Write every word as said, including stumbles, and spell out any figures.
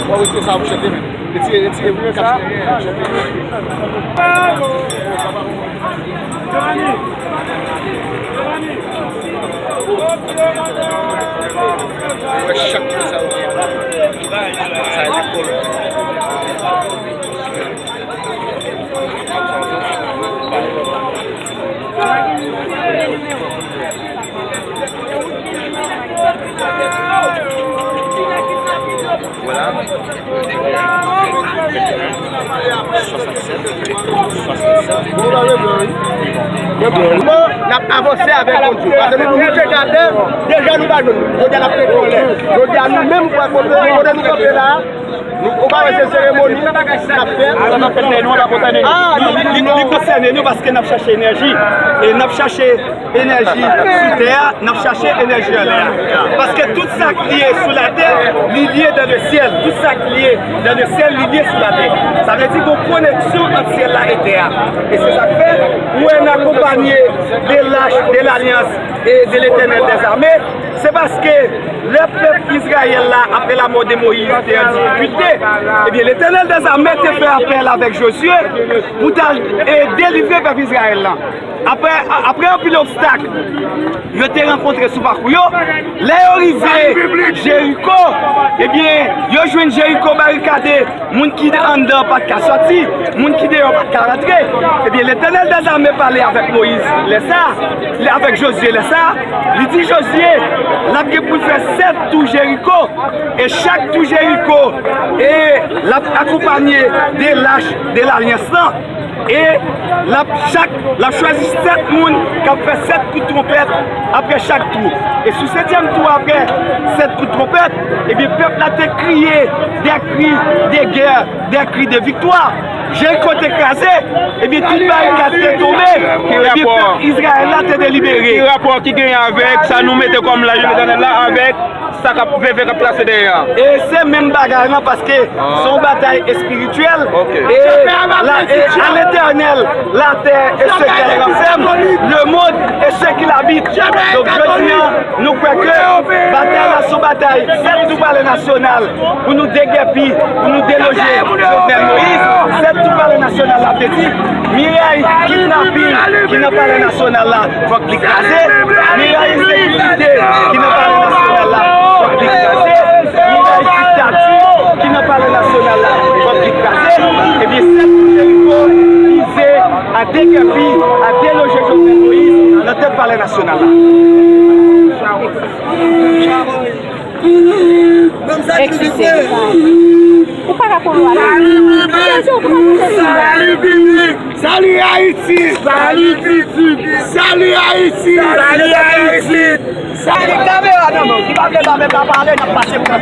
Bon, retire sa pou chante, men. Retire, retire pou chante. Wè chak moun sa yo gen. Sa e lekòl. Vwala. Bon, n ap avanse avèk Bondye. Paske nou, nou te gade, deja nou pa jwenn. Jodi a n ap fè kòlè. Jodi a nou menm, kote, kote nou kanpe la, nou, ou pa wè se seremoni n ap fè. Sa n ap fè, nou pa kontan, non. Ah, non, non, non. Li, li, li konsène nou paske n ap chache enèji. E n ap chache enèji sou tè a, n ap chache enèji anlè a. Paske tout sa k lye sou latè, li lye dan le syèl. Tout sa k lye dan le syèl, li lye sou latè. Sa vle di gon koneksyon ant syèl la e tè a. E se sa k fè, ou wè n akonpanye de lach, de lalyans e de Letènèl dèzame. Se paske lè pèp Izrayèl la, apre lamò de Moyiz, te an difikilte, ebyen, Letènèl dèzame te fè apèl avèk Jozye pou t al, e, delivre pèp Izrayèl la. Apre, apre anpil obstak, yo te rankontre sou pakou yo, lè yo rive Jeriko, ebyen, yo jwenn Jeriko barikade, moun ki anndan pa t ka sòti, moun ki deyò pa t ka rantre. Ebyen, Letènèl dèzame pale avèk Moyiz lè sa, li, avèk Jozye lè sa, li di Jozye, l ap gen pou l fè sèt tou Jeriko, e chak tou Jeriko, e l ap akonpanye de lach de lalyans lan. E l ap chak, l ap chwazi sèt moun k ap fè sèt kout twonpèt apre chak tou. E sou setyèm tou apre sèt kout twonpèt, ebyen, pèp la te kriye de kri de gè, de kri de viktwa. Jeriko te kraze, ebyen, tout barikad te tonbe, ebyen, pèp Izrayèl la te delibere. Ki rapò ki genyen avèk sa nou mete kòm laj Letènèl la avèk sa k ap veve k ap trase dèyè a. E se menm bagay lan, paske se yon batay espirityèl. E la, e à l'Éternel la terre et ce qu'elle renferme, le monde et ce qu'il habite. Donk, jodi a, nou kwè ke batay la se yon batay sèt tou Palè Nasyonal pou nou degèpi, pou nou deloje Jovenel Moïse. Sèt tou Palè Nasyonal la vle di miray kidnapin ki nan Palè Nasyonal la, fòk li kraze. Miray ensekirite ki nan Palè Nasyonal la, fòk li kraze. Miray diktati ki nan Palè Nasyonal la, fòk li kraze. Ebyen, sèt tou Jeriko vize a degèpi, a deloje Jovenel Moïse nan tèt Palè Nasyonal la. Excusez-moi. Ou pa ka konn wè. Salut Haïti! Salut Haïti! Salut Haïti! Salut Haïti! Salut kamera nan men w. Si pa vle pa, pa pale, n ap pase pou nan